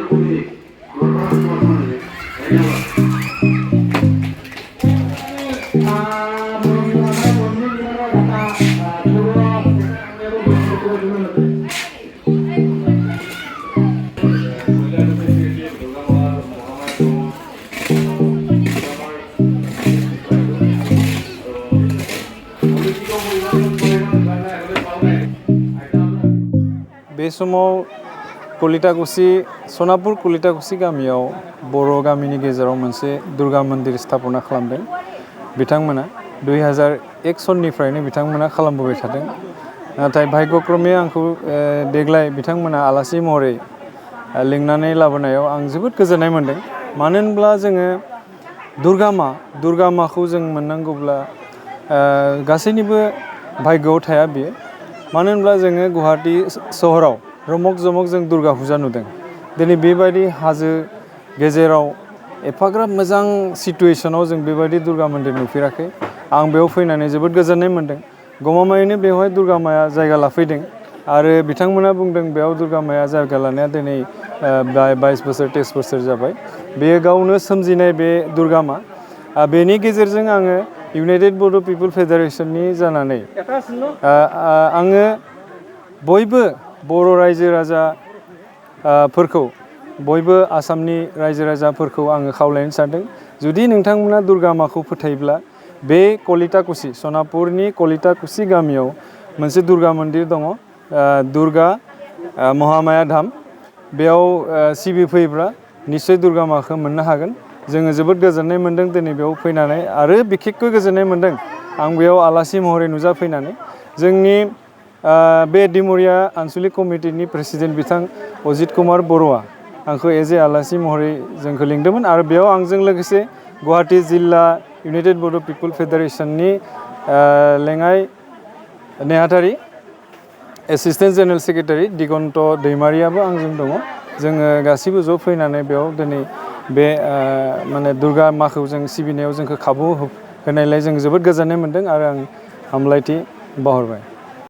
बे समाव कलिटाकुची सनापुर कलिटाकुची गामियाव बर' गामिनि गेजेराव मोनसे दुर्गा मन्दिर स्थापना खालामदों बिथांमोना 2001 सननिफ्रायनो बिथांमोना खालामबोबाय थादों नाथाय भाग्यक्रमे आंखौ देग्लाय बिथांमोना आलासि महरै लिंनानै लाबोनायाव आं जोबोद गोजोननाय मोनदों मानो होनब्ला जोङो दुर्गा माखौ जों मोननांगौब्ला गासैनिबो भाग्यआव थाया बियो मानो होनब्ला जोङो गुवाहाटी सहराव रमक जमक जों दुर्गा फुजा नुदों दिनै बेबायदि हाजो गेजेराव एफाग्राब मोजां सिटुएशनाव जों बेबायदि दुर्गा मन्दिर नुफेराखै आं बेयाव फैनानै जोबोद गोजोननाय मोनदों गमामायैनो बेवहाय दुर्गा माया जायगा लाफैदों आरो बिथांमोना बुंदों बेयाव दुर्गा माया जायगा लानाया दिनै 22 बोसोर 23 बोसोर जाबाय बेयो गावनो सोमजिनाय बे दुर्गा मा बेनि गेजेरजों आङो इउनाइटेड बड' पिपल फेडारेशननि जानानै आङो बयबो बर' रायजो राजाफोरखौ बयबो आसामनि रायजो राजाफोरखौ आङो खावलायनो सानदों जुदि नोंथांमोना दुर्गा माखौ फोथायोब्ला बे कलिटाकुची सनापुरनि कलिटाकुची गामियाव मोनसे दुर्गा मन्दिर दङ दुर्गा महामाया धाम बेयाव सिबिफैब्ला निश्चय दुर्गा माखौ मोननो हागोन जोङो जोबोद गोजोननाय मोनदों दिनै बेयाव फैनानै आरो बिखेखকৈ गोजोननाय मोनदों आं बेयाव आलासि महरै नुजाफैनानै जोंनि बे दिमरिया आनसलिक कमिटिनि प्रेसिडेन्ट बिथां अजित कुमार बर'आ आंखौ एज ए आलासि महरै जोंखौ लिंदोंमोन आरो बेयाव आंजों लोगोसे गुवाहाटी जिल्ला इउनाइटेड बड' पिपल फेडारेशननि लेङाइ नेहाथारि एसिस्टेन्ट जेनेरेल सेक्रेटारि दिगन्त दैमारियाबो आंजों दङ जोङो गासिबो ज' फैनानै बेयाव दिनै बे माने दुर्गा माखौ जों सिबिनायाव जोंखौ खाबु होनायलाय जों जोबोद गोजोननाय मोनदों आरो आं हामलायथि बावहरबाय